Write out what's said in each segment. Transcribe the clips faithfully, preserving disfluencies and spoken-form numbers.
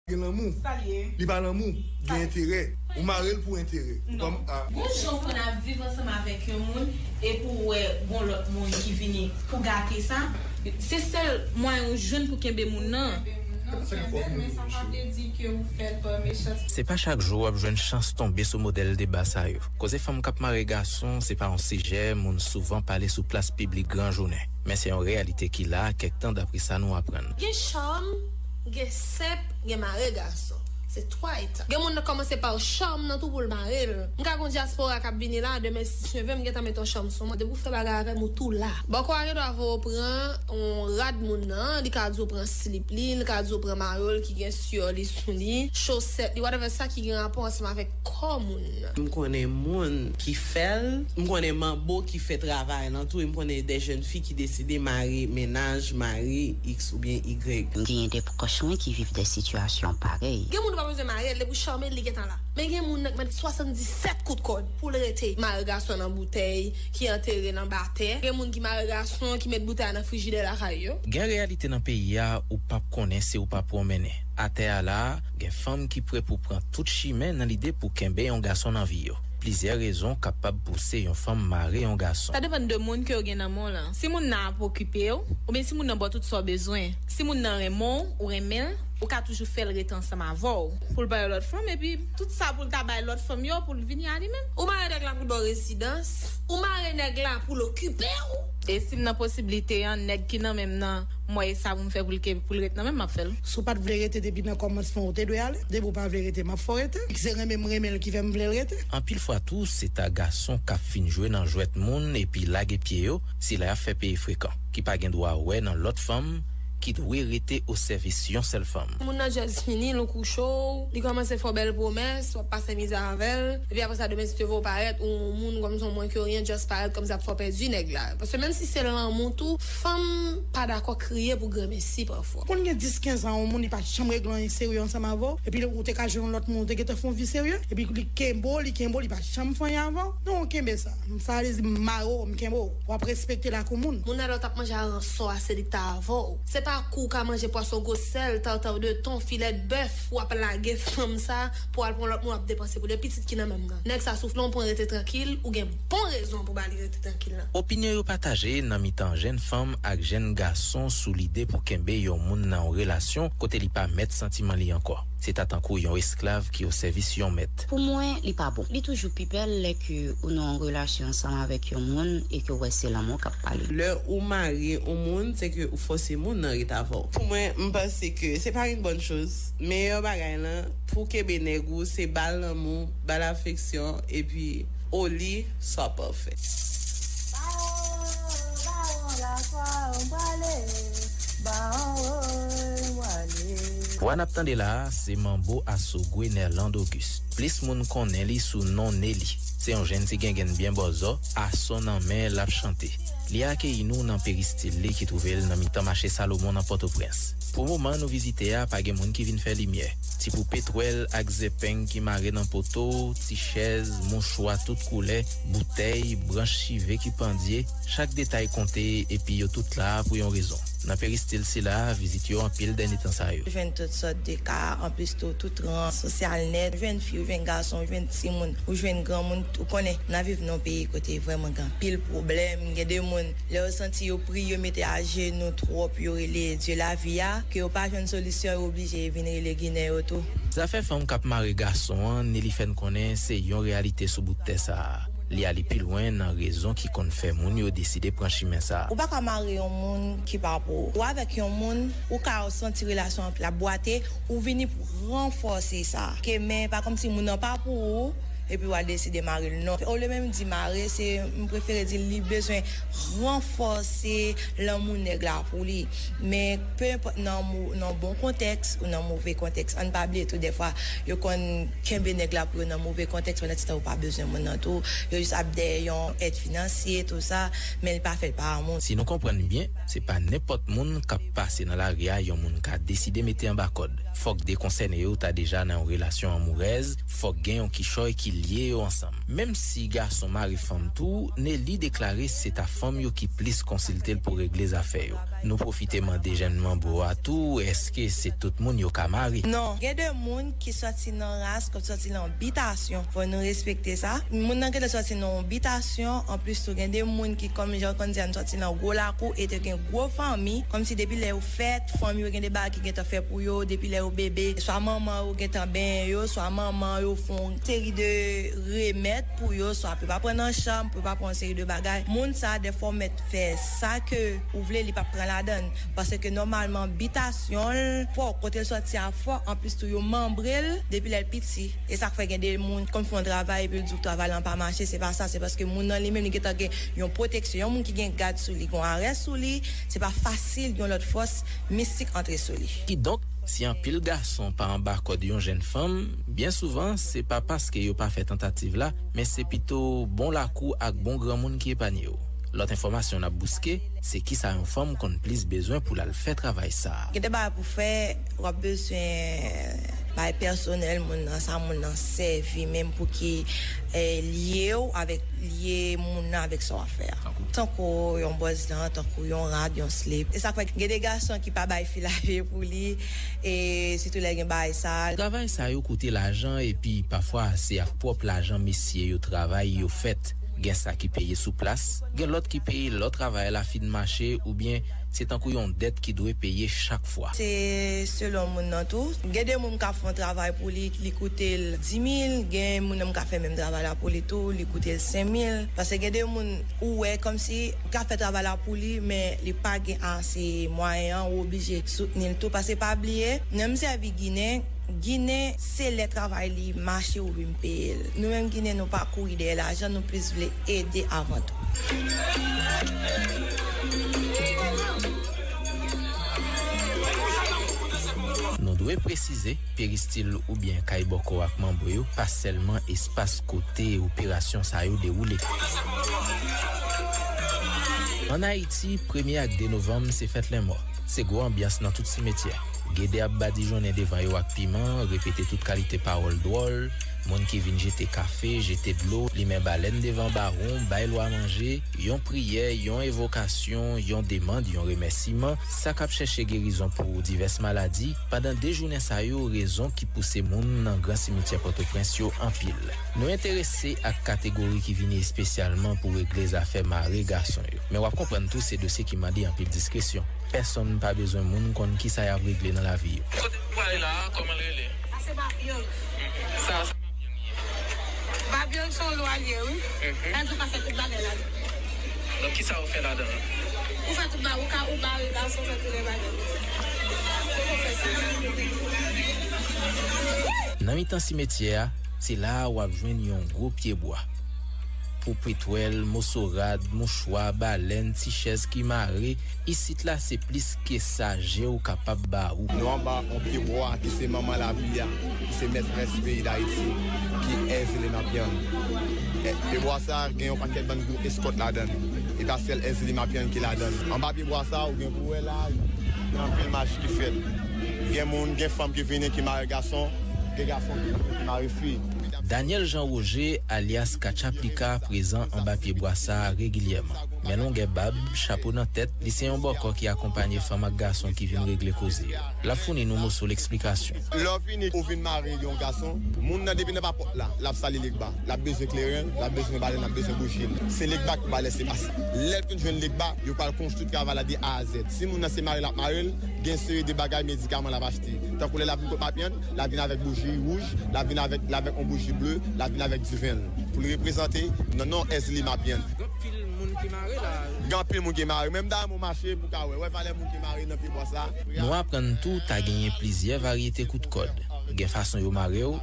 Gen lanmou. Li pa lanmou, gen enterè. Ou mare l pou enterè. Ou pa m- ah. Gon jan ou konn ap viv ansanm avèk yon moun, epi w wè gon lòt moun ki vini pou gate sa. Se sèl mwayen ou jwenn pou kenbe moun nan. Sa k fè w vin men sa pa vle di ke ou fè l pa mechanste. Se pa chak jou w ap jwenn chans tonbe sou modèl deba sa yo. Koze fanm k ap mare gason se pa yon sijè moun souvan pale sou plas piblik gran jounen, men se yon reyalite ki la kèk tan dapre sa nou aprann. Gen chòm, gen senp, gen mare gason. Se twa etap. Gen moun nan kòmanse pa chòm nan tou pou l mare l. M ka gon dyaspora k ap vini la, demen si Dye vle m gentan met yon chòm sou mwen. Depi w fè bagay avè m, ou tou la. Bòkò a gen dwa voye w pran yon rad moun nan, li ka di w pran slip li, li ka di w pran mayo l ki gen syò li sou li, chosèt li, whatever sa ki gen rapò ansanm avèk kò moun nan. M konnen moun ki fè l, m konnen manbo ki fè travay lan tou, e m konnen de jèn fi ki deside mare mennaj, mari, X oubyen Y. M genyen de pwòch mwen ki viv de sitiyasyon parèy. Gen moun ou pa bezwen mare l, depi w chòm li gentan la. Men gen moun nan k met swasanndisèt kout kòd pou l rete. Mare gason nan boutèy ki antere nan batè. Gen moun ki mare gason ki met boutèy a nan frijidè lakay yo. Gen reyalite nan peyi a ou p ap konnen si ou pa pwonmennen. Atè a la a, gen fanm ki prè pou pran tout chimen nan lide pou kenbe yon gason nan vi yo. Plizyè rezon kapab pouse yon fanm mare yon gason. Sa depann de moun ke w gen nan men w lan. Si moun nan ap okipe w, oubyen si moun nan ba w tout sa w bezwen. Si moun nan renmen w, ou renmen l, ou ka toujou fè l rete ansanm avè w. Pou l bay yon lòt fanm, epi tout sa pou l ta bay lòt fanm yo, pou l vini a li menm. Ou mare nèg la pou l ba w rezidans, ou mare nèg la pou l okipe w. E si m nan posiblite an, nèg ki nan men m nan, m wè e sa pou m fè pou l ke, pou l ret nan men m, m ap fè l. Si w pa t vle rete depi nan kòmansman ou te dwe ale. Depi w pa vle rete, m ap fè w rete. Se renmen m renmen l ki fè m vle l rete. Anpil fwa tou, se ta gason k ap fin jwe nan jwèt moun epi lage pye yo, sila y ap fè peye frekan, ki pa gen dwa wè nan lòt fanm, ki dwe rete osèvis yon sèl fanm. Moun nan just fini, l kouche w, li kòmanse fè w bèl pwomès, w ap pase mizè avè l, epi apre sa demen si Dye vle w parèt, ou yon moun kòmsi w mwens ke ryen, just parèt kòmsi ap fè w pèdi nèg la. Paske menm si se lanmou tou, fanm pa dakò kriye pou granmesi pafwa. Konn gen dis, kenz an yon moun li pa janm regle anyen serye ansanm avè w, epi ou te ka jwenn yon lòt moun ou te gentan fè yon vi serye, epi li kenbe w, li kenbe w, li pa janm fè anyen avè w. Non, kenbe sa. Sa vle di m mare w, m kenbe w. W ap respekte lakou moun. Moun nan lè w t ap manje aransò a se li k ta avè w. Se pa kou w ka manje pwason, gwo sèl, tawtaw de ton, filèt bèf, w ap lage fanm sa pou al pran lòt moun w ap depanse pou li. E pitit ki nan men m nan. Nèg sa soufle yon pwen rete trankil, ou gen bon rezon pou ba li rete trankil lan. Opinyon yo pataje nan mitan jèn fanm ak jèn gason sou lide pou kenbe yon moun nan yon relasyon kote li pa mèt santiman li ankò. Se ta tankou yon esklav ki osèvis yon mèt. Pou mwen, li pa bon. Li toujou pi bèl lè ke ou nan yon relasyon ansanm avèk yon moun e ke w wè se lanmou k ap pale. Lè ou mare yon moun, se ke ou fòse moun nan ret avè w. Pou mwen, m panse ke se pa une bonne chose. Meyè bagay lan, pou kenbe nèg ou, se ba l lanmou, ba l afeksyon, epi au lit, sois parfait. Vwa n ap tande la a, se manbo Asogwe Nerland Auguste. Plis moun konnen li sou non Nelly. Se yon jèn ti gengenn byen bòzò, ason nan men l ap chante. Li akeyi nou nan peristil li ki twouve l nan mitan mache Salomon nan Pòtoprens. Pou moman nou vizite a, pa gen moun ki vin fè limyè. Ti poupe twèl ak zèpeng ki mare nan poto, ti chèz, mouchwa tout koulè, boutèy, branch chive ki pandye, chak detay konte epi yo tout la pou yon rezon. Nan peristil sila, vizit yo anpil dènye tan sa yo. Ou jwenn tout sòt de ka, anplis tou, tout ran sosyal nèt. Ou jwenn fi, ou jwenn gason, ou jwenn timoun, ou jwenn granmoun, ou konnen, n ap viv nan yon peyi kote vrèman gen anpil pwoblèm. Gen de moun, lè yo santi yo pri, yo mete ajenou twòp, yo rele Dye lavi a, ke yo pa jwenn solisyon, yo oblije vin rele Ginen yo tou. Zafè fanm k ap mare gason an, Nelly fè n konnen se yon reyalite sou bout tè sa a. Li ale pi lwen nan rezon ki konn fè moun yo deside pran chimen sa a. Ou pa ka mare yon moun ki pa pou ou. Ou avèk yon moun, ou ka santi relasyon an ap bwate, ou vini pou ranfòse sa. Ke men, pa kòmsi moun nan pa pou ou, epi w al deside mare l. Non. Olye menm di mare, se, m prefere di li bezwen ranfòse lanmou nèg la pou li. Men, pe enpòt nan mo-, nan bon kontèks ou nan move kontèks, ann pa bliye tou, dèfwa, yo konn kenbe nèg la pou yo nan move kontèks, pandan ti tan yo pa bezwen moun nan tou. Yo jis ap dèyè yon èd finansye, tou sa, men li pa fè l pa amou. Si nou konprann byen, se pa nenpòt moun k ap pase nan lari a yon moun ka deside mete anba kòd. Fòk de konsène yo ta deja nan yon relasyon anmourèz, fòk gen yon kichòy ki lye yo ansanm. Menm si gason mare fanm tou, Nelly deklare se ta fanm yo ki plis konsilte l pou regle zafè yo. Nou pwofite mande jèn manbo a tou, èske se tout moun yo ka mare? Non, gen de moun ki sòti nan ras, k ap sòti nan bitasyon. Fò nou respekte sa. Moun nan gentan sòti nan yon bitasyon. Anplis tou, gen de moun ki, kòm jan w konn di a, nou sòti nan gwo lakou e te gen gwo fanmi. Kòmsi depi lè yo fèt, fanmi yo gen de bagay ki gentan fè pou yo. Depi lè yo bebe, swa manman yo gentan benyen yo, swa manman yo fè yon seri de remèd pou yo, swa pou yo pa pran nan chanm, pou yo pa pran yon seri de bagay. Moun sa, dèfwa, w mèt fè sa ke ou vle, li p ap pran ladan l. Paske nòmalman, bitasyon l fò, kote l sòti a fò, anplis tou, yo manbre l depi lè l piti. E sa k fè gen de moun konn fè yon travay epi l di w travay lan pa mache, se pa sa, se paske moun nan li menm li gentan gen yon pwoteksyon, yon moun ki gen gad sou li, gen yon arè sou li, se pa fasil yon lòt fòs mistik antre sou li. Kidonk, si anpil gason pa anba kòd yon jèn fanm, byen souvan, se pa paske yo pa fè tantativ la, men se pito bon lakou ak bon granmoun ki epanye yo. Lòt enfòmasyon n ap bouske, se kisa yon fanm konn plis bezwen pou l al fè travay sa a. Gen de bagay pou fè, w ap bezwen bagay pèsonèl moun nan, sa moun nan sèvi menm pou ki eh, lye w avèk, lye moun nan avèk sa w ap fè a. Tankou yon bòs dan, tankou yon rad, yon slip. E sa k fè gen de gason ki pa bay fi la pye pou li, e sitou lè gen bagay sa. Travay sa yo koute lajan epi pafwa se ak pwòp lajan mesye yo travay yo fèt. Gen sa ki peye sou plas, gen lòt ki peye lè travay la fin mache oubyen se tankou yon dèt ki dwe peye chak fwa. Se selon moun nan tou. Gen de moun k ap fè yon travay pou li, li koute l di mil, gen moun nan ka fè menm travay la pou li tou, li koute l senk mil. Paske gen de moun ou wè kòmsi ka fè travay la pou li, men li pa gen ase mwayen an, ou oblije soutni l tou. Paske pa bliye, nan m sèvi Ginen, Ginen, se lè travay li mache ou vin peye l. Nou menm Ginen, nou pa kouri dèyè lajan, nou plis vle ede avan tou. Nou dwe presize, peristil oubyen kay bòkò ak manbo yo pa sèlman espas kote operasyon sa yo dewoule. Ann Ayiti, premye ak de novanm se fèt lenmò. Se gwo anbyans nan tout simetyè. Gede ap badijonnen devan yo ak piman, repete tout kalite pawòl dwòl, moun ki vin jete kafe, jete dlo, limen balèn devan bawon, bay lwa manje, yon priyè, yon evokasyon, yon demann, yon remèsiman, sa k ap chèche gerizon pou divès maladi, pandan de jounen sa yo, rezon ki pouse moun nan gran simityè Pòtoprens yo anpil. Nou enterese ak kategori ki vini espesyalman pou regle zafè mare gason yo. Men w ap konprann tou se dosye ki mande anpil diskresyon. Pèsonn pa bezwen moun konn kisa y ap regle nan lavi yo. Kote w pral la a, kòman l rele? Sa se papyon. Sa, sa papyon ye. Papyon se yon lwa l ye, wi. Mhm. Sa di w ka fè tout bagay ladan. Donk, kisa ou fè ladan an? Ou fè tout bagay, ou ka, ou bare gason, fè tout lè bagay. Nan mitan simetyè a, se la a w ap jwenn yon gwo pyebwa. Pou petwèl, moso rad, mouchwa, balèn, ti chèz ki mare, isit la se plis ke sa je w kapab ba ou. Nou anba yon pyebwa ki se manman lavi a, ki se mètrès peyi Dayiti, ki Èzili Mapyann. E, pyebwa sa a gen yon pakèt bann gwo eskòt ladan l. E pa sèl Èzili Mapyann ki ladan l. Anba pyebwa sa a, ou gen pou wè la, gen anpil mach ki fèt. Gen moun, gen fanm ki vini ki mare gason, gen gason ki vini ki mare fi. Daniel Jean Roger, alyas Katchaplika, prezan anba pyebwa sa a regilyèman. Men longè bab, chapo nan tèt, li se yon bòkò ki akonpanye fanm ak gason ki vin regle koze yo. L ap founi nou moso leksplikasyon. Lè w vini, ou vin mare yon gason, moun nan depi nan pa pòt la, l ap sale legba, l ap bezwen kleren, l ap bezwen balèn, l ap bezwen bouji. Se legba ki ba lèsepase. Lè l fin jwenn legba, yo pral konstwi travay la de A a zèd. Si moun nan se mare l ap mare l, gen seri de bagay medikaman l ap achte. Tankou lè l ap vin kot Mapyann, l ap vin avèk bouji wouj, l ap vin avèk, l avèk yon bouji ble, l ap vin avèk diven l. Pou l reprezante nan non Èzili Mapyann. Gen anpil moun ki mare la. Gen anpil moun ki mare. Menm dayè mwen mache pou ka wè. Wè valè moun ki mare nan pyebwa sa. Nou aprann tou ta genyen plizyè varyete kout kòd. Gen fason yo mare w,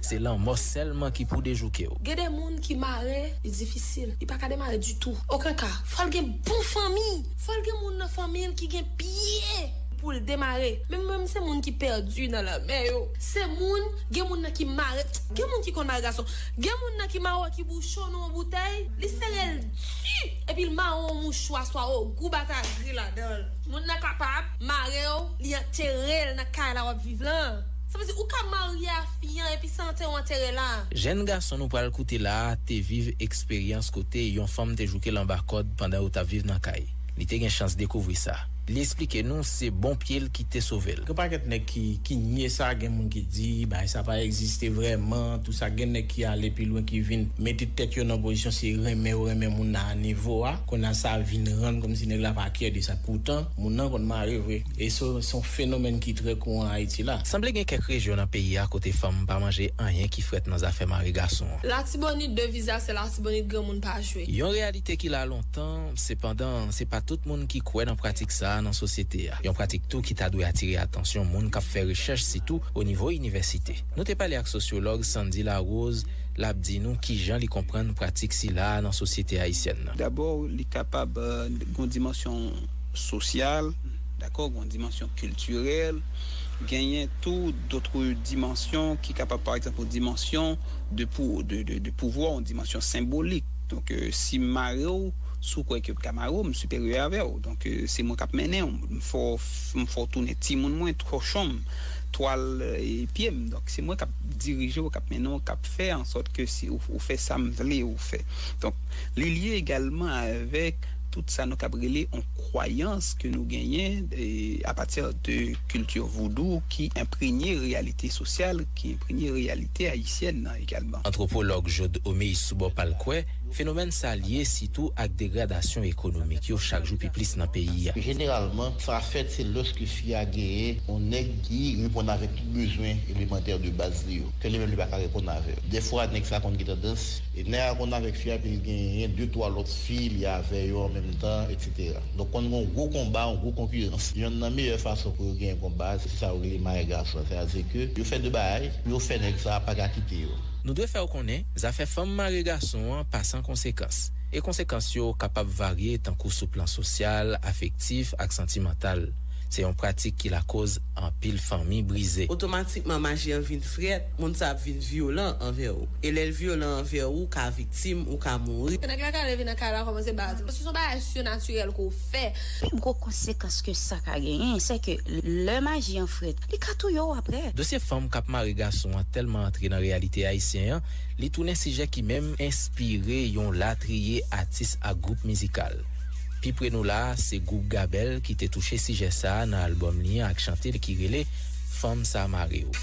se lanmò sèlman ki pou dejouke w. Gen de moun ki mare, li difisil. Li pa ka demare ditou. Okenn ka. Fò l gen bon fanmi. Fò l gen moun nan fanmi l ki gen pye pou l demare. Men mwen, se moun ki pèdi nan lanmè yo. Se moun, gen moun nan ki mare, gen moun ki konn mare gason. Gen moun nan ki mare w ki bouchon nan yon boutèy, li sere l di, epi l mare w yon mouchwa swa yon gwo batagri ladan l. Moun nan kapab mare w, li antere l nan kay la w ap viv lan. Sa vle di, ou ka marye a fi an epi se antere w antere la. Jèn gason nou pral koute la a te viv eksperyans kote yon fanm te jouke l anba kòd pandan yo t ap viv nan kay. Li te gen chans dekouvri sa. Li esplike nou se bon pye l ki te sove l. Gen pakèt nèg ki, ki nye sa, gen moun ki di bagay sa pa egziste vrèman, tou sa, gen nèg ki ale pi lwen, ki vin mete tèt yo nan pozisyon se renmen yo renmen moun nan a nivo a, kounye a sa vin rann kòmsi nèg la pa kyè de sa. Poutan, moun nan konn mare vre. E se se yon fenomèn ki trè kouran Ayiti la. Sanble gen kèk rejyon nan peyi a kote fanm pa manje anyen ki frèt nan zafè mare gason an. Latibonit de viza se Latibonit granmoun pa jwe. Yon reyalite ki la lontan, sepandan, se pa tout moun ki kwè nan pratik sa a nan sosyete a. Yon pratik tou ki ta dwe atire atansyon moun k ap fè rechèch, sitou o nivo inivèsite. Nou te pale ak sosyològ Sandy Larose, l ap di nou kijan li konprann pratik sila a nan sosyete ayisyèn nan. Dabò, li kapab gen yon dimansyon sosyal, dakò, gen yon dimansyon kiltirèl, genyen tou dòt dimansyon ki kapab, pa egzanp, yon dimansyon de, pou, de, de, de pouvwa, yon dimansyon senbolik. Donk, euh, si m mare w, si w kwè ke m ka mare w, m siperyè avè w. Donk, euh, se mwen k ap mennen w. M fè w, m fè w tounen timoun mwen, kochon m, twal, euh, pye m. Donk, se mwen k ap dirije w, k ap mennen w, k ap fè ansòt ke si ou, ou fè sa m vle ou fè. Donk, li lye egalman avèk tout sa nou kab rele yon kwayans ke nou genyen, e, apati de kilti voudou ki enpremye reyalite sosyal, ki enpremye reyalite ayisyèn nan egalman. Antwopològ Jod Omeis sou bò pa l kwè fenomèn sa lye sitou ak degradasyon ekonomik yo chak jou pi plis nan peyi a. Jeneralman, sa fèt se lòske fi a genyen yon nèg ki reponn avèk tout bezwen elemantè de baz li yo, ke li menm li pa ka reponn avè l. Dèfwa, nèg sa konn gen tandans, e nèg la konn avèk fi a, epi l genyen de, twa lòt fi, li avè yo an menm tan, etsetera. Donk, konn gen yon gwo konba, yon gwo konkirans. Yonn nan meyè fason pou yo genyen konba, se sa yo rele mare gason. Sètadi ke yo fè de bagay pou yo fè nèg sa a pa ka kite yo. Nou dwe fè w konnen, zafè fanm mare gason an pa san konsekans. E konsekans yo kapab varye tankou sou plan sosyal, afektif ak santimantal. Se yon pratik ki lakoz anpil fanmi brize. Otomatikman, maji an vin frèt, moun sa ap vin vyolan anvè ou. E lè l vyolan anvè ou, ou ka viktim, ou ka mouri. Nèg la ka leve nan kay la, kòmanse bat ou. Paske se yon bagay sinatirèl ke w fè. Pi gwo konsekans ke sa ka genyen, se ke lè maji an frèt, li ka touye w aprè. Dosye fanm k ap mare gason an tèlman antre nan reyalite ayisyen an, li tounen sijè ki menm enspire yon latriye atis ak gwoup mizikal. Pi pre nou la a, se gwoup Gabèl ki te touche sijè sa a nan albòm li an ak chante l ki rele Fanm sa mare w.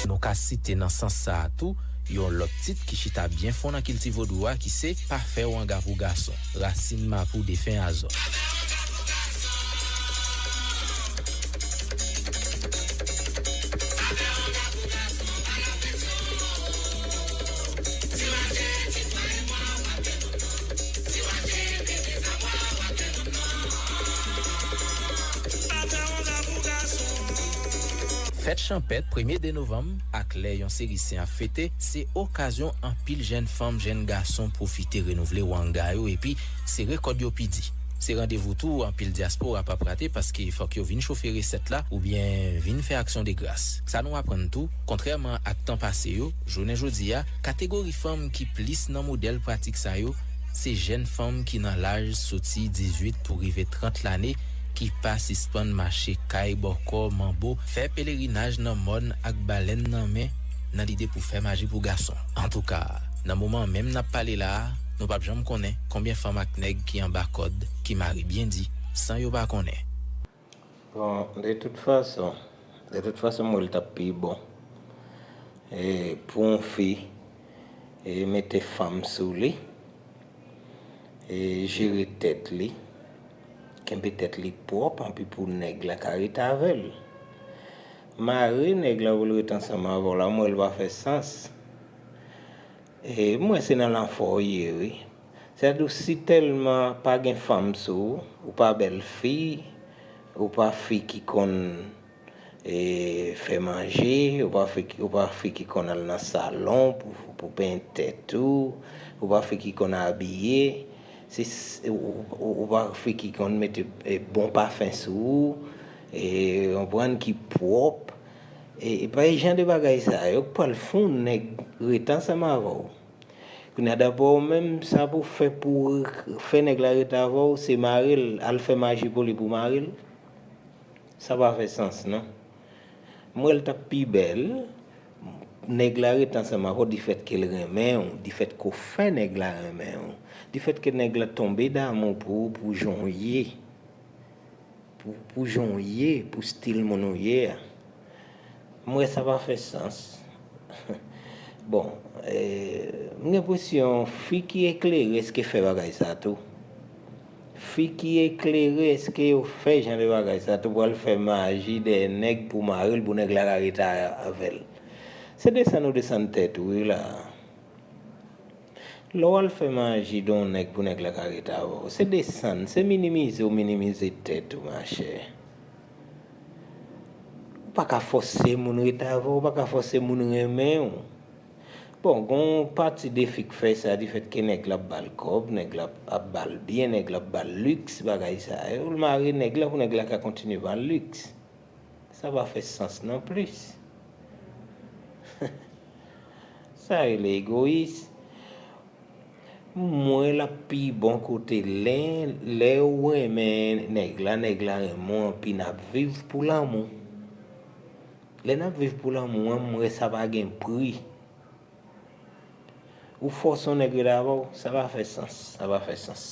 Nou ka site nan sans sa a tou, yon lòt tit ki chita byen fon nan kilti vodou a ki se Pa fè wanga pou gason, Rasin Mapou defen Azò. Fèt chanpèt, premye de novanm, ak lè yon seri sen ap fete, se okazyon anpil jèn fanm, jèn gason pwofite renouvle wanga yo epi sere kòd yo pi di. Se randevou tou anpil dyaspora p ap rate paske fòk yo vin chofe resèt la oubyen vin fè aksyon de gras. Sa nou aprann tou, kontrèman ak tan pase yo, jounen jodi a, kategori fanm ki plis nan modèl pratik sa yo, se jèn fanm ki nan laj soti dizuit pou rive trant lane ki pa sispann mache kay bòkò manbo, fè pelerinaj nan mòn ak balèn nan men, nan lide pou fè maji pou gason. Antouka, nan moman menm n ap pale la a, nou p ap janm konnen konbyen fanm ak nèg ki anba kòd, ki mare byen di, san yo pa konnen. Bon, de tout fason, de tout fason, m wè l t ap pi bon. E, pou yon fi, e, mete fanm sou li, e, jere tèt li, kenbe tèt li pwòp, anpi pou nèg la ka rete avè l. Mare nèg la pou l rete ansanm avè w la, m wè l pa fè sans. E, m wè se nan lanfè w ye, wi. Sètadi, si tèlman pa gen fanm sou ou, ou pa bèl fi, ou pa fi ki konn, e, fè manje, ou pa fi, ou pa fi ki konn al nan salon pou, pou penyen tèt ou, ou pa fi ki konn abiye, si, ou, ou, ou pa fi ki konn mete, e, bon pafen sou ou, e, konprann ki pwòp, e, e pa e jan de bagay sa yo k pral fè yon nèg rete ansanm avè w. Kounye a, daprè w menm, sa pou fè pou fè nèg la ret avè w, se mare l, al fè maji pou li pou mare l. Sa pa fè sans, non. M wè l t ap pi bèl, nèg la ret ansanm avè w difèt ke l renmen w, difèt ke w fè nèg la renmen w, difèt ke nèg la tonbe damou pou ou, pou jan w ye. Pou, pou jan w ye, pou stil moun ou ye a. M wè sa pa fè sans. Bon, eh, m gen enpresyon fi ki eklere èske fè bagay sa tou. Fi ki eklere èske yo fè jan de bagay sa tou, pral fè maji dèyè nèg pou mari l, pou nèg la ka rete avè l. Se desann ou desann tèt ou wi la. Lè w al fè maji de yon nèg pou nèg la ka rete avè w, se desann, se minimize w minimize tèt ou, machè. Ou pa ka fòse moun rete avè w, ou pa ka fòse moun renmen w. Bon, gen yon pati de fi k fè sa, difèt ke nèg la ap ba l kòb, nèg la ap ba l byen, nèg la ap ba l liks, bagay sa yo, l mare nèg la pou nèg la ka kontinye ba l liks. Sa pa fè sans non plis. Sa rele egoyis. M wè l ap pi bon kote lè, lè w renmen nèg la, nèg la renmen w anpi n ap viv pou lanmou. Lè n ap viv pou lanmou an, m wè sa pa gen pri. Ou fòse yon nèg ret avè w, sa pa fè sans, sa pa fè sans.